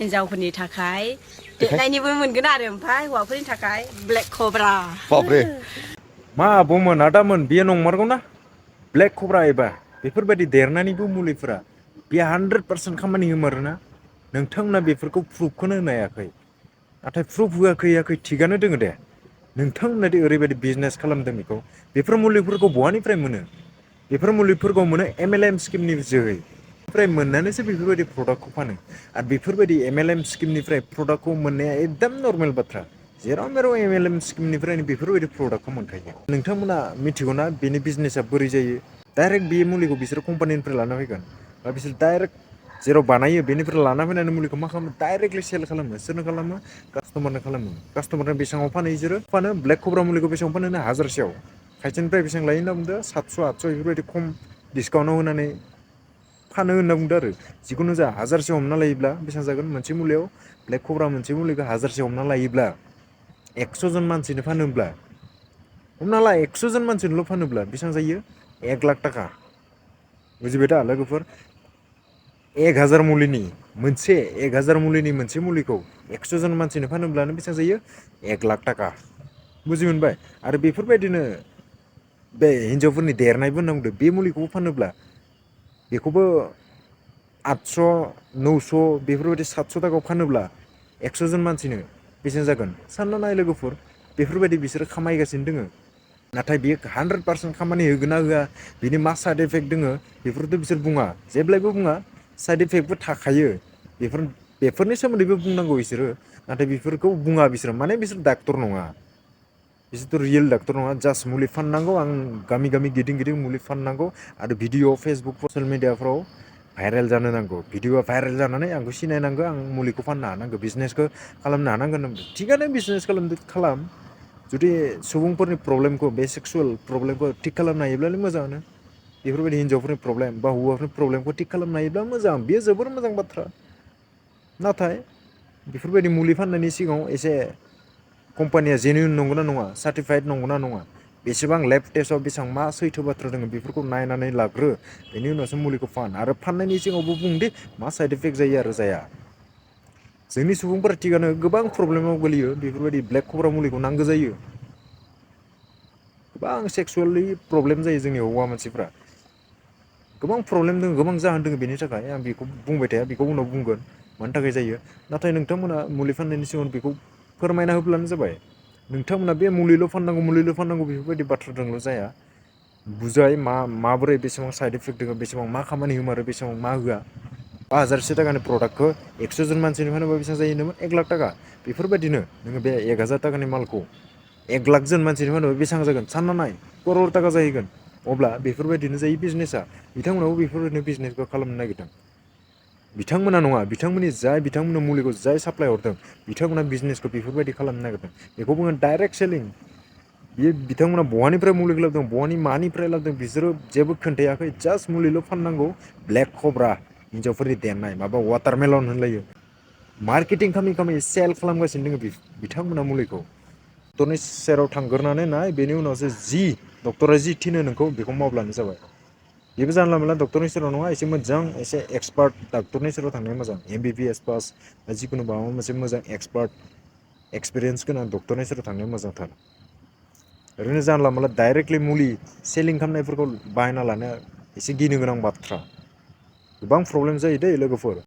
हिन्जावफोरनि थाखाय देलायनिबो मोनगोन आरो ओमफ्राय हौवाफोरनि थाखाय ब्लेक कब्रा बाबरे मा आब'मोन आदामोन बेयो नंमारगौ ना ब्लेक कब्रा एबा बेफोरबायदि देरनानैबो मुलिफोरा बे 100% खामानि होमारोना नोंथांमोना बेफोरखौ प्रुफखौनो होनो हायाखै नाथाय प्रुफ होआखै थिगानो दोङो दे नोंथांमोना दि ओरैबायदि बिजनेस खालामदों बेखौ बेफोर मुलिफोरखौ बहानिफ्राय मोनो बेफोर मुलिफोरखौ मोनो MLM स्किमनि जोहै फ्राय मोननानैसो बेफोरबायदि प्रडाक्टखौ फानो आरो बेफोरबायदि MLM स्किमनिफ्राय प्रडाक्टखौ मोननाया एकदम नर्मेल बाथ्रा जेराव मेराव MLM स्किमनिफ्रायनो बेफोरबायदि प्रडाक्टखौ मोनखायो नोंथांमोना मिथिगौना बेनि बिजनेसा बोरै जायो डाइरेक्ट बे मुलिखौ बिसोर कम्पानिनिफ्राय लाना फैगोन बा बिसोर डाइरेक्ट जेराव बानायो बेनिफ्राय लाना फैनानै मुलिखौ मा खालामो डाइरेक्टलि सेल खालामो सोरनो खालामो कास्टमारनो खालामो कास्टमारनो बेसेबाङाव फानो बिसोरो फानो ब्लेक कब्रा मुलिखौ बेसेबां फानो हाजारसेयाव खायसेनिफ्राय बेसेबां लायो होनना बुंदों 700 800 बेफोरबायदि खम डिसकाउन्टाव होनानै फानो होनना बुंदों आरो जिखुनु जा हाजारसे हमना लायोब्ला बेसेबां जागोन मोनसे मुलियाव ब्लेक कब्रा मोनसे मुलिखौ हाजारसे हमना लायोब्ला 100 जन मानसिनो फानोब्ला हमना ला 100 जन मानसिनोल' फानोब्ला बेसेबां जायो 1 लाख थाखा बुजिबाय दा लोगोफोर 1000 मुलिनि मोनसे मुलिखौ 100 जन मानसिनो फानोब्लानो बेसेबां जायो 1 लाख थाखा बुजि मोनबाय आरो बेफोरबायदिनो बे हिन्जावफोरनि देरनायबो होनना बुंदों बे मुलिखौबो फानोब्ला बेखौबो 800 900 बेफोरबायदि 700 थाखायाव फानोब्ला 100 जन मानसिनो बेसेबां जागोन सानना नाय लोगोफोर बेफोरबायदि बिसोरो खामायगासिनो दोङो नाथाय बियो 100% खामानि होगोन ना होआ बिनि मा साइड इफेक्ट दोङो बेफोरथ' बिसोर बुङा जेब्लायबो बुङा साइड इफेक्टबो थाखायो बेफोरनि सोमोन्दैबो बुंनांगौ बिसोरो नाथाय बेफोरखौ बुङा बिसोरो माने बिसोर डाक्टर नङा बिसोरथ' रियेल डाक्टर नङा जास्ट मुलि फाननांगौ आं गामि गामि गिदिं मुलि फाननांगौ आरो भिडिअ फेसबुक ससियेल मिडियाफ्राव भाइरेल जानो नांगौ भिडिअआ भाइरेल जानानै आंखौ सिनायनांगौ आं मुलिखौ फाननो हानांगौ बिजनेसखौ खालामनो हानांगोन थिगानो बिजनेस खालाम जुदि सुबुंफोरनि प्रब्लेमखौ बे सेक्सुवेल प्रब्लेमखौ थिग खालामनो हायोब्लानो मोजाङानो बेफोरबायदि हिन्जावफोरनि प्रब्लेम बा हौवाफोरनि प्रब्लेमखौ थिग खालामनो हायोब्ला मोजां बेयो जोबोर मोजां बाथ्रा नाथाय बेफोरबायदि मुलि फाननायनि सिगाङाव एसे कम्पानिया जेन्युइन नंगौना नङा सार्टिफाइड नंगौना नङा बेसेबां लेब टेस्टआव बेसेबां मा सैथो बाथ्रा दङ बेफोरखौ नायनानै लाग्रो बेनि उनावसो मुलिखौ फान आरो फाननायनि सिगाङावबो बुंदि मा साइड इफेक्ट जायो आरो जाया जोंनि सुबुंफोरा थिगानो गोबां प्रब्लेमाव गोलैयो बेफोरबायदि ब्लेक कब्रा मुलिखौ नांगौ जायो गोबां सेक्सुवेलि प्रब्लेम जायो जोंनि हौवा मानसिफ्रा गोबां प्रब्लेम दङ गोबां जाहोन दङ बेनि थाखाय आं बेखौ बुंबाय थाया बेखौ उनाव बुंगोन मानि थाखाय जायो नाथाय नोंथांमोना मुलि फाननायनि सिगाङाव बेखौ फोरमायना होब्लानो जाबाय नोंथांमोना बे मुलिल' फाननांगौ बेफोरबायदि बाथ्राजोंल' जाया बुजाय माबोरै बेसेबां साइड इफेक्ट दङ बेसेबां मा खामानि होमारो बेसेबां मा होआ 1000 थाखानि प्रडाक्टखौ 100 जन मानसिनो फानोबा बेसेबां जायो होनदोंमोन 1 लाख थाखा बेफोरबायदिनो नोङो बे 1000 थाखानि मालखौ 1 लाख जन मानसिनो फानोबा बेसेबां जागोन सानना नाय करर थाखा जाहैगोन अब्ला बेफोरबायदिनो जायो बिजनेसा बिथांमोनाबो बेफोरबायदिनो बिजनेसखौ खालामनो नागिरदों बिथांमोना नङा बिथांमोननो मुलिखौ जाय साप्लाय हरदों बिथांमोना बिजनेसखौ बेफोरबायदि खालामनो नागिरदों बेखौ बुङो डाइरेक्ट सेलिं बियो बिथांमोना बहानिफ्राय मुलिखौ लाबोदों बहानि मानिफ्राय लाबोदों बिसोरो जेबो खोन्थायाखै जास्ट मुलिल' फाननांगौ ब्लेक कब्रा हिन्जावफोरनि देरनाय माबा वाटारमेलन होनलायो मार्केटिं खालामै सेल खालामगासिनो दङ बिथांमोना मुलिखौ डक्टरनि सेराव थांग्रोनानै नाय बेनि उनावसो डक्टरा जि थिनो नोंखौ बेखौ मावब्लानो जाबाय बेबो जानला मोनला डक्टरनि सेराव नङा एसे मोजां एसे एक्सपार्ट डक्टरनि सेराव थांनाया मोजां MBBS पास बा जिखुनु माबा मोनसे मोजां एक्सपिरियेन्स गोनां डक्टरनि सेराव थांनाया मोजांथार ओरैनो जानला मोनला डाइरेक्टलि मुलि सेलिं खालामनायफोरखौ बाहायना लानाया एसे गिनो गोनां बाथ्रा गोबां प्रब्लेम जायो दै लोगोफोर